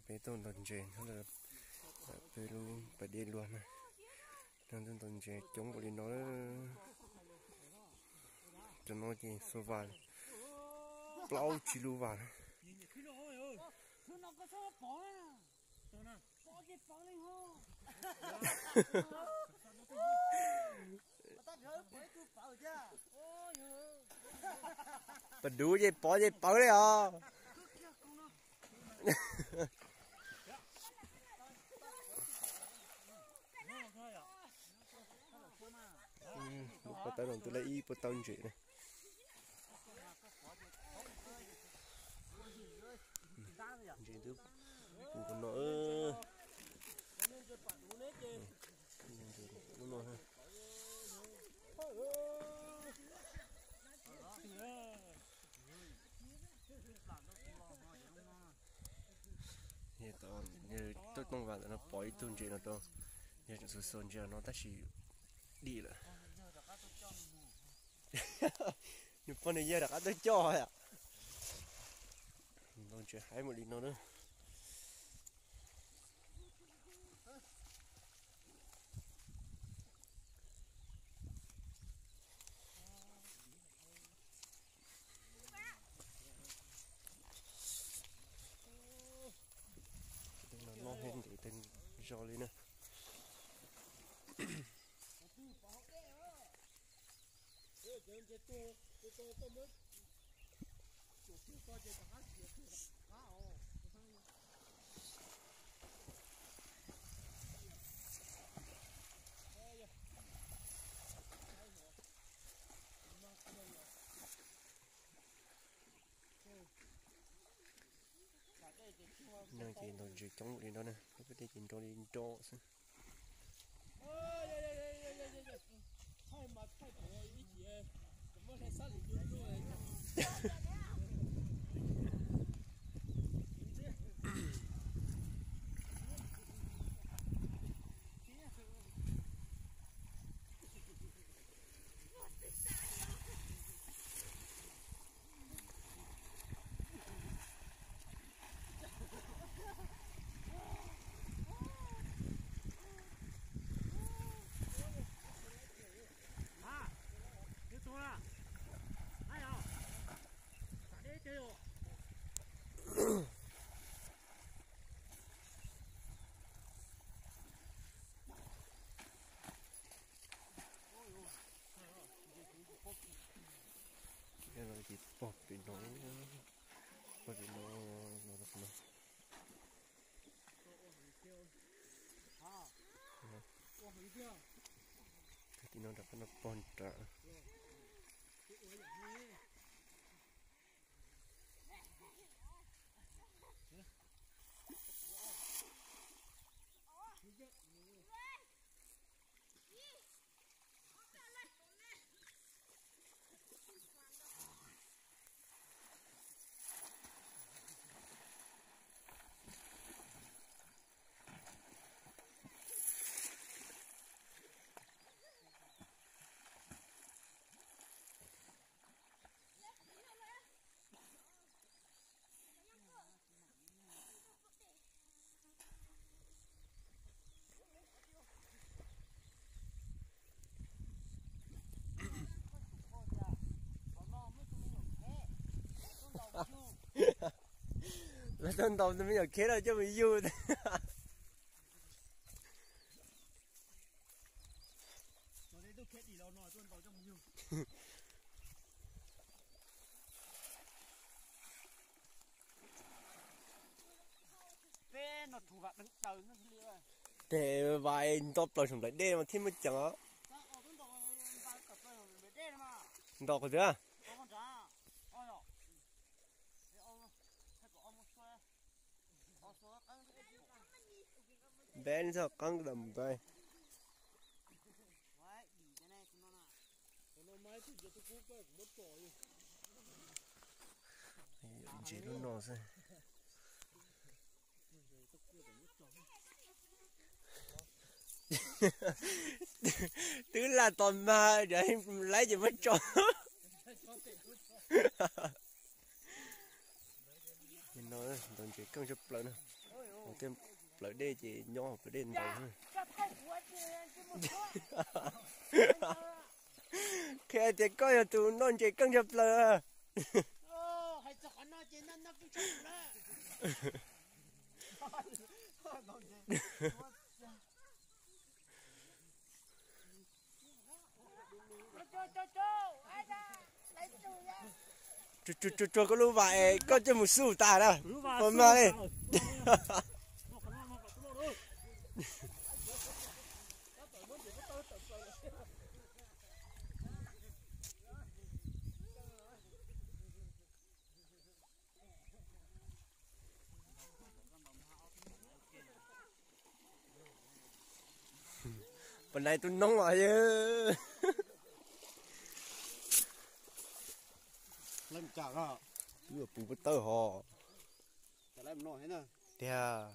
Peb tuaj ntaus ntses nyob peb lub pas dej luag na. Nyob ntaus ntses coob npaum li no. Cov no ces xuas vas, plaub tsib lub vas na. Pas dub ces pov ces pawv li os. Lub pob tawb no twb lawv ib pob tawb ntses na. Ntses twb puv no. Lub no. Tuaj tooj vas ntawm no pom ib tug ntses no rau, yog tseem xuas xuas ntses no tab sis dim lawm. Nws pog nws yawg rov qab tuaj coj yom. Ntaus ntses haib npaum li no na. Noj heev ntev tag zog li na. No ces ntaus ntses coob li no na, lub pas dej ces nro li nro xwb. Ces pog pem no, pog pem no, no no. Tim no rov qab no pog nrad. Lawv tuaj ntaus tus me nyuam kheb no coj mus yug. Ces vais nto plaws saum nplaim dej mas thiaj muaj ceem os. Nto qhov twg? Npeb txog qeeb dam npawg. Ntses lub no xwb. Twb laj tos mag, laib ces muab tso. Ntaus ntses keej tshaj plaws na. Tej plawv dej ces nyob hauv plawv dej ntaus. Qhia hais tias koj yog tus noj ntses keej tshaj plaws. Tsuag tsuag koj lub vas es koj coj mus xub tas na. Puas mag li. Pom nais tus noob os. Twb puv pub tawb hos. Tiag.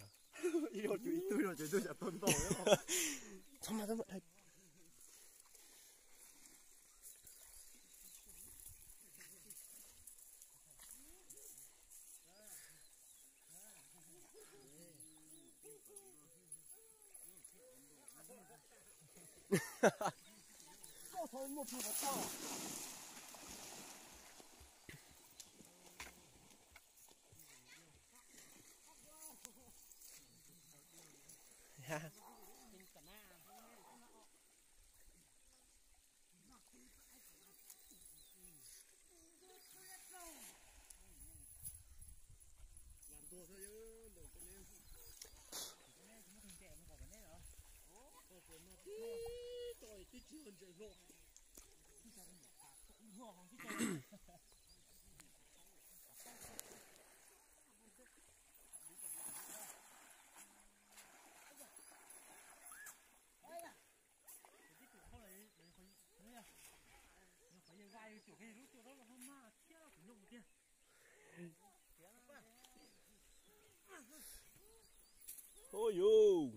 Ua yus,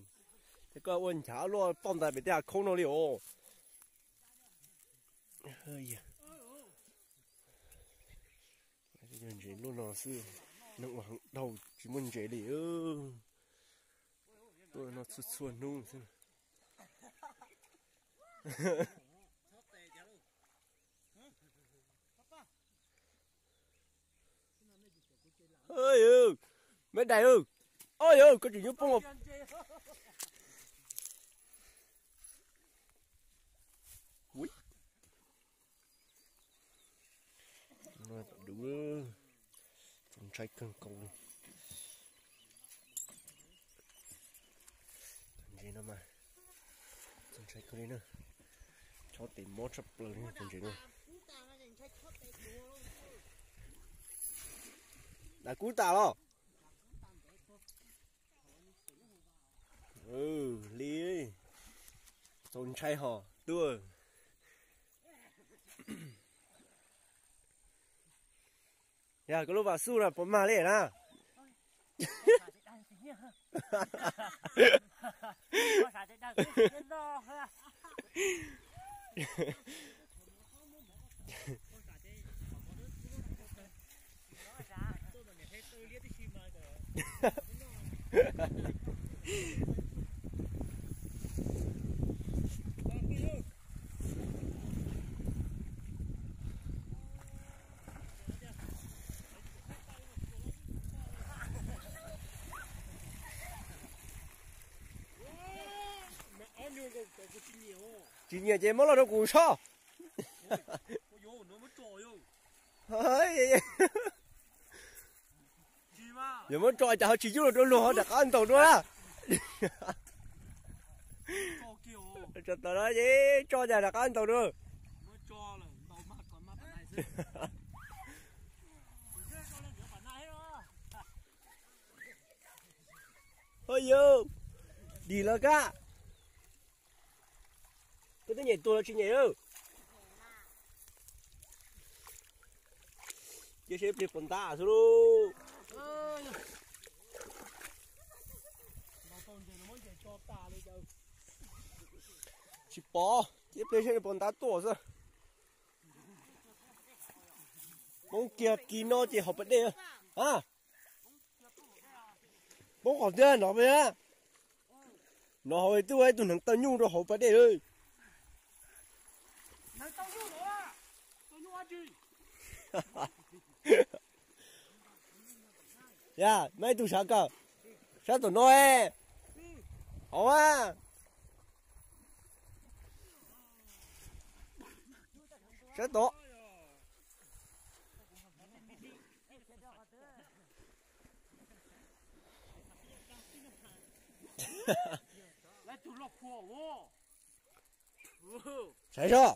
ces koj ua nchav luaj poj ntais pem tej hav khoob no li os. Ntses luaj no xwb, neeg ua heev dhau tsis muaj ntses li. Tuaj no txhua txhua hnub xwb. Me dais, oj yau, koj tseem yuav poob. Dub, txaus ntshai kawg nkaus li. Ntses no mas txaus ntshai kawg li na. Chob tes mob tshaj plaws li tus ntses no. Dam kub tas los? Li, txaus ntshai hos tuaj. Yog koj lub vas xuj no puas mag li na? Tsis nyiam ces muab los rau kuv sob. Yuav muab tso cas ho tsis yub los rau luag ho rov qab ntaus dua na. Tso tau no ces tso cas rov qab ntaus dua. Ho yau, dim los kab. Koj twb nyem tuag los tsis nyem lawm. Cia seb pliag puas ntab xwb lauj. Tsis pom, cia pliag seb puas ntab tuaj xwb. Poob kiag kis no ces hauv pas dej a. Qhov tiag no peb, no hauv twb ua ib tug hneev taw nyuj rau hauv pas dej lawm. Yog, muaj ib tug sav kawg, sab tom no, hauv a, sab tom. Saib zog.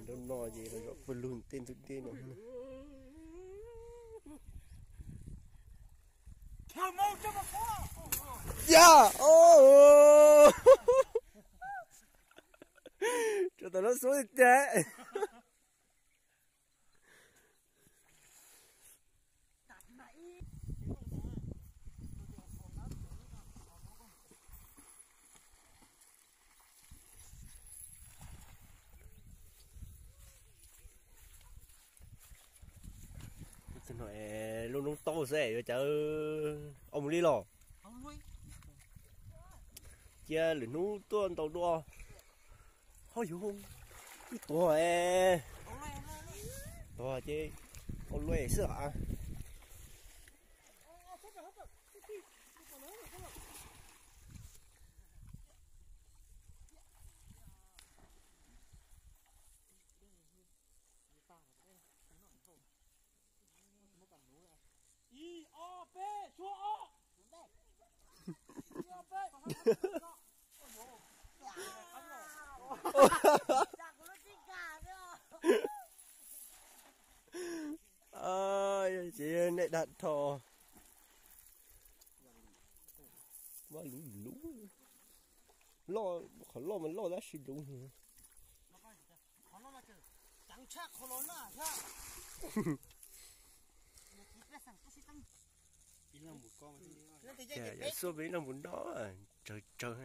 Nrab no ces zov pawg lug tej ntug dej no. Yog, tsuas tau lub xub tiag. Lub noob taub xwb yuav cawv ob mus li los. Cia lwm hnub tuaj ntaus dua. Ho yus, ib tuag, tuag ces ua luaj xwb os. Ib, ob, peb, suav os. Ces nej dag rho. Mas luv luv, loj, qhov loj mas loj tab sis luv. Yam xua peb ib leeg mus noj tsawg tsawg.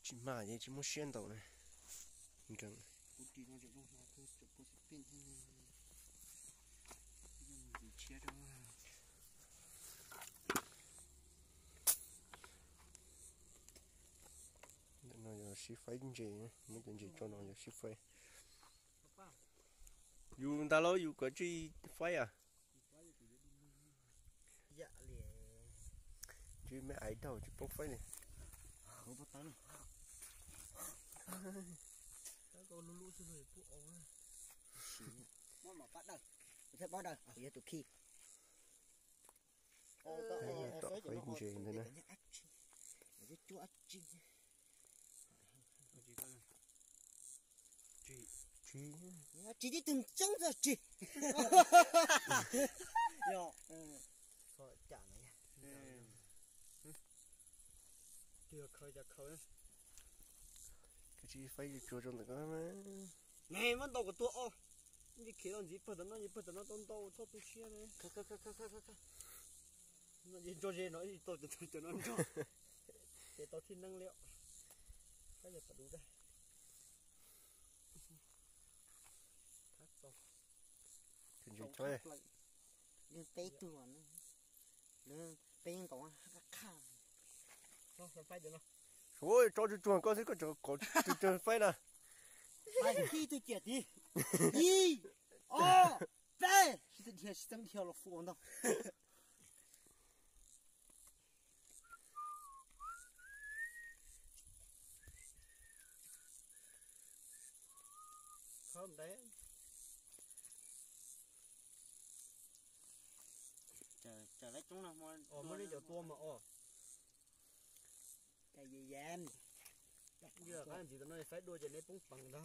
Tsis mag ces tsis muaj siab ntaus na. Ntawm no yog sib faib ntses, muab cov ntses tso no yog sib faib. Yus ntag lauj, yus kov tsij faib as. Tsis me aiv daug tsis paub faib li. Tom faib ntses ntawd na. Tsis, tsis tib tug ntseeb txog tsis. Khaws cas khaws. Koj tsis faib tsuag tsuag ntawm ko. Ne muab ntaus kom tuag os. Nce khiav los ntxiv pawg tom no, pawg tom no tau ntaus txhob tu siab ne. Nco ze no ib tau cov no nrog. Ces tau thib neeb li. Faib yog tom dub tag. Peb tug, peb ntaus qha. Tso tsuag tsuag koj xwb koj tseem kov tsuag tsuag faib na. Faib ib tug ciam tid. Ib, ob, peb. Sib dhia sib txeeb dhia los fu ntag. Muab li cov tua mas os. Qab ntxiv tam no faib dua ces neb poob peev ntag.